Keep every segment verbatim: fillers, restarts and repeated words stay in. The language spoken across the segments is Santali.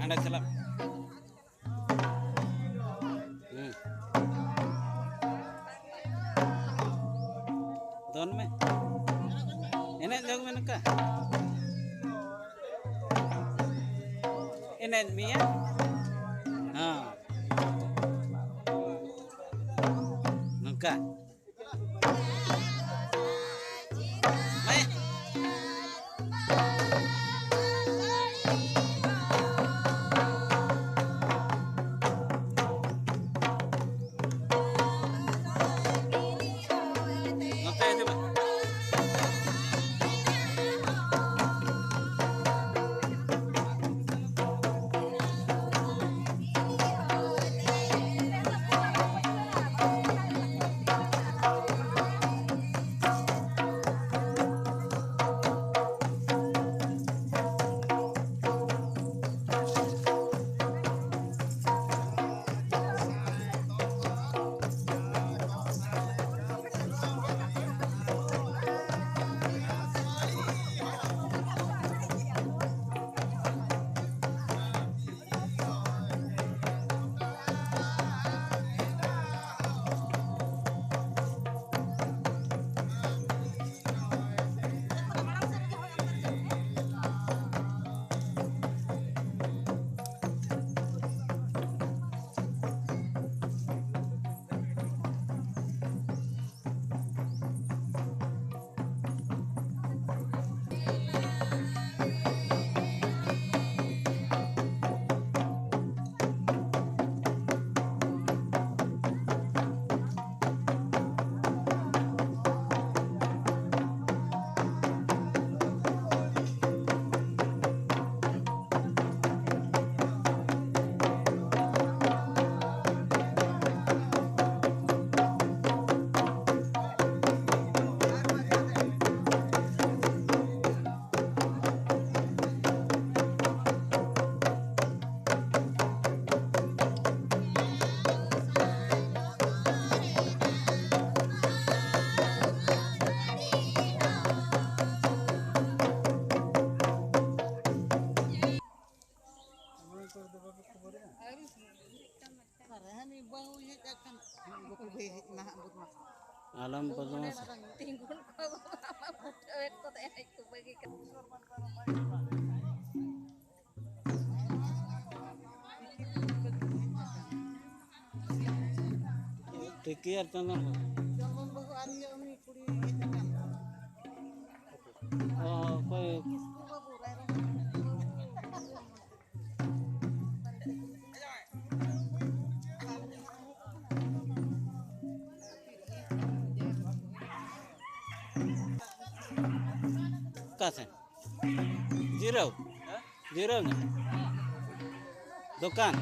ᱚᱸᱰᱮ ᱪᱟᱞᱟᱜ ᱢᱮ᱾ ᱦᱩᱸ᱾ ᱫᱚᱱ ᱢᱮ᱾ ᱮᱱᱮᱡ ᱡᱚᱝ ᱢᱮ ᱱᱚᱝᱠᱟ᱾ ᱮᱱᱮᱡ ᱢᱮᱭᱟ᱾ ᱦᱮᱸ᱾ ᱱᱚᱝᱠᱟ᱾ ᱱᱚᱛᱮ ᱦᱤᱡᱩᱜ ᱢᱮ᱾ ᱵᱟᱠᱚ ᱵᱷᱮᱡ ᱱᱟᱦᱟᱜ ᱵᱚᱫᱢᱟᱥ᱾ ᱟᱞᱚᱢ ᱵᱚᱫᱢᱟᱥ᱾ ᱛᱤᱸᱜᱩᱱ ᱠᱚ ᱵᱩᱴᱟᱹᱣᱮᱫ ᱠᱚ ᱛᱟᱦᱮᱸᱫ ᱠᱚ ᱵᱟᱹᱜᱤ ᱠᱟᱜ᱾ ᱴᱷᱤᱠ ᱜᱮᱭᱟ, ᱪᱚᱸᱫᱚᱱ ᱵᱟᱹᱵᱩ᱾ ᱪᱚᱸᱫᱚᱱ ᱵᱟᱹᱵᱩ ᱟᱨ ᱤᱭᱟᱹ ᱩᱱᱤ ᱠᱩᱲᱤ ᱦᱮᱡ ᱟᱠᱟᱱ ᱫᱚ᱾ ᱚ, ᱚᱠᱚᱭ? ᱠᱤᱥᱠᱩ ᱵᱟᱹᱵᱩ, ᱨᱟᱭᱨᱚᱝ᱾ ᱚᱠᱟ ᱥᱮᱱ? ᱡᱤᱨᱟᱹᱣ? ᱡᱤᱨᱟᱹᱣ ᱢᱮ᱾ ᱫᱚᱠᱟᱱ᱾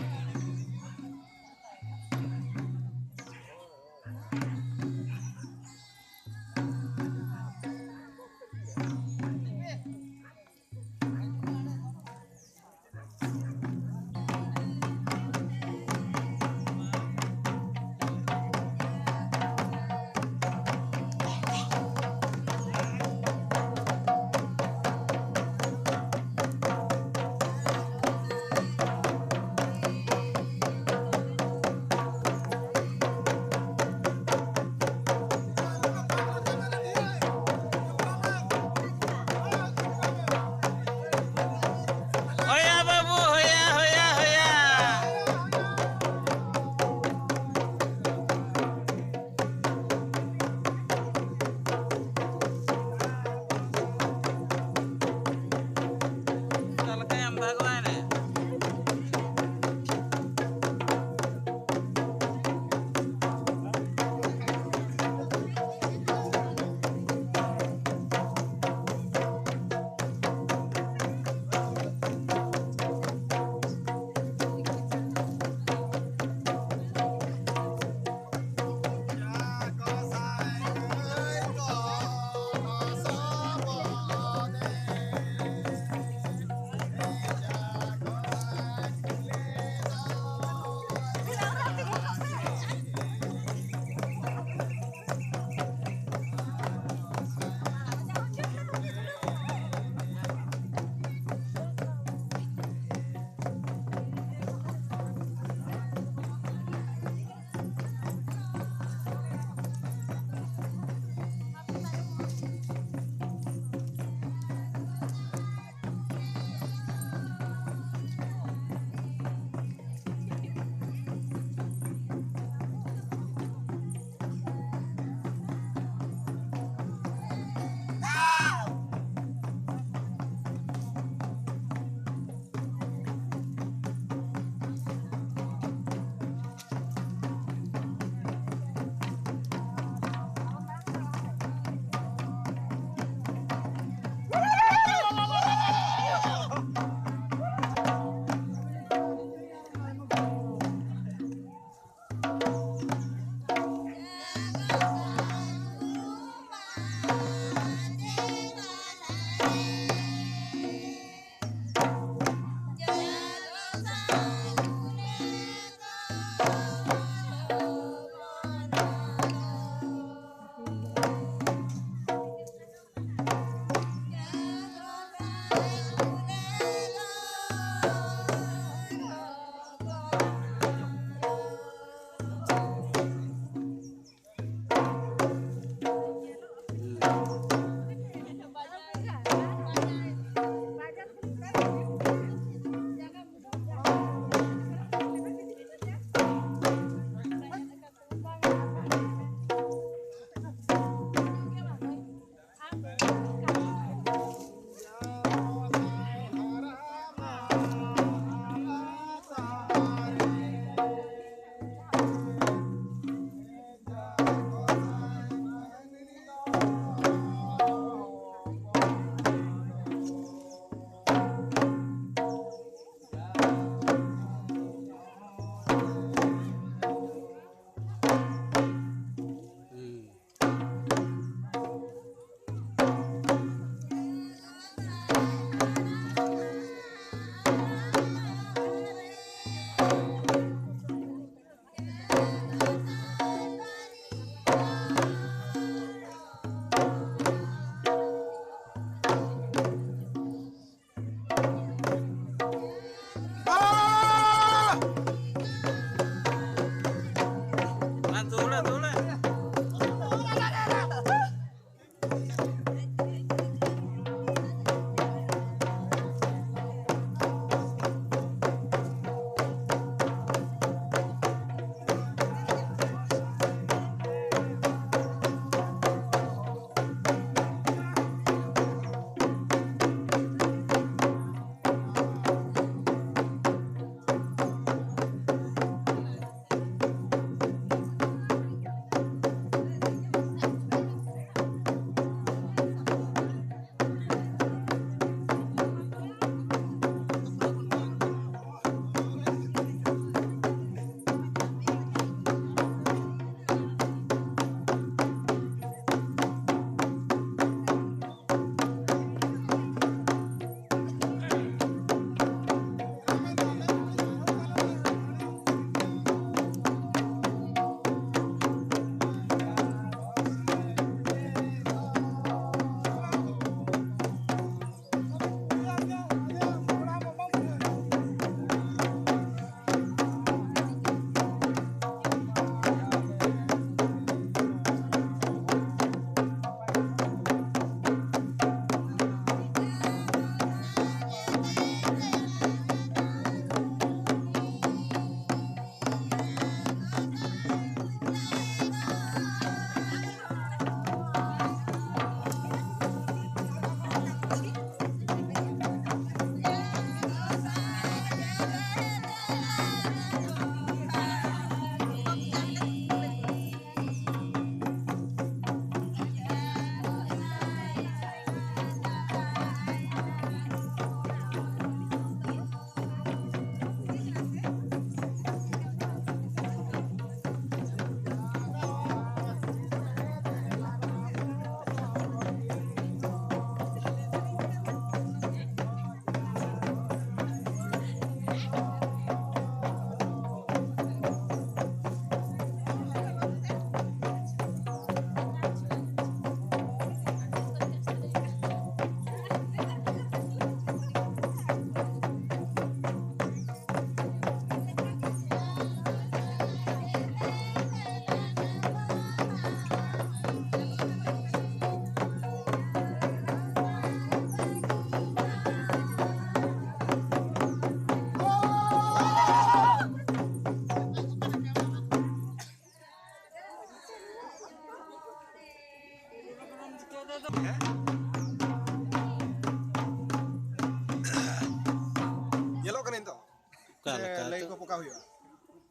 ᱚᱠᱟ ᱥᱮ ᱞᱮᱠᱟ ᱞᱟᱭᱤᱴ ᱛᱚ? ᱠᱚ ᱯᱚᱠᱟ ᱦᱩᱭᱩᱜᱼᱟ?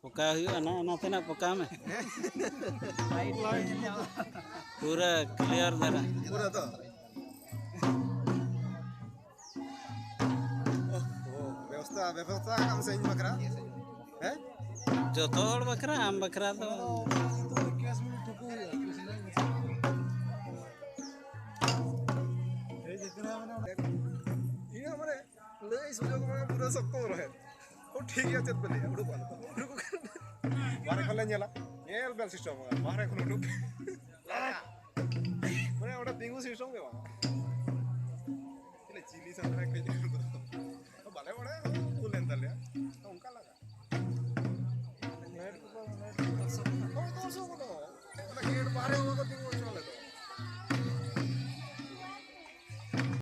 ᱯᱚᱠᱟ ᱦᱩᱭᱩᱜᱼᱟ, ᱱᱟ-, ᱱᱟᱥᱮᱱᱟᱜ ᱯᱚᱠᱟ ᱢᱮ᱾ ᱯᱩᱨᱟᱹ ᱠᱞᱤᱭᱟᱨ ᱫᱷᱟᱨᱟ᱾ ᱯᱩᱨᱟᱹ ᱛᱚ? ᱳᱦ, ᱳᱦ, ᱵᱮᱵᱚᱥᱛᱷᱟ, ᱵᱮᱵᱚᱥᱛᱷᱟ ᱠᱟᱜ ᱢᱮᱥᱮ ᱤᱧ ᱵᱟᱠᱷᱨᱟ᱾ ᱦᱮᱸ? ᱡᱚᱛᱚ ᱦᱚᱲ ᱵᱟᱠᱷᱨᱟ, ᱟᱢ ᱵᱟᱠᱷᱨᱟ ᱫᱚ᱾ ᱤᱧ ᱦᱚᱸ ᱢᱟᱱᱮ ᱞᱟᱹᱭ ᱥᱩᱡᱳᱜᱽ ᱢᱟᱱᱮ ᱯᱩᱨᱟᱹ ᱥᱚᱠᱛᱚ ᱨᱚᱦᱮᱫ᱾ ᱳ, ᱴᱷᱤᱠ ᱜᱮᱭᱟ, ᱪᱮᱫ ᱯᱮ ᱞᱟᱹᱭᱟ? ᱩᱰᱩᱠ ᱟᱞᱮ ᱠᱚ᱾ ᱩᱰᱩᱠ ᱟᱠᱟᱱ᱾ ᱵᱟᱦᱨᱮ ᱠᱷᱚᱱ ᱞᱮ ᱧᱮᱞᱟ᱾ ᱧᱮᱞ ᱵᱮᱱ system ᱵᱟᱦᱨᱮ ᱠᱷᱚᱱ ᱩᱰᱩᱠ᱾ ᱢᱟᱱᱮ ᱚᱸᱰᱮ ᱛᱤᱸᱜᱩ system ᱜᱮ ᱵᱟᱝ᱾ ᱪᱤᱞᱤ, ᱪᱤᱞᱤ ᱥᱟᱶ ᱨᱮ ᱠᱟᱹᱡ ᱵᱟᱞᱮ ᱵᱟᱲᱟᱭᱟ, ᱵᱷᱩᱞ ᱮᱱ ᱛᱟᱞᱮᱭᱟ᱾ ᱚᱱᱠᱟ ᱞᱟᱜᱟ᱾ ᱦᱳᱭ, ᱫᱚᱨᱥᱚᱠ ᱠᱚᱫᱚ᱾ ᱚᱱᱟ ᱜᱮᱴ ᱵᱟᱦᱨᱮ ᱦᱚᱸ ᱵᱟᱠᱚ ᱛᱤᱸᱜᱩ᱾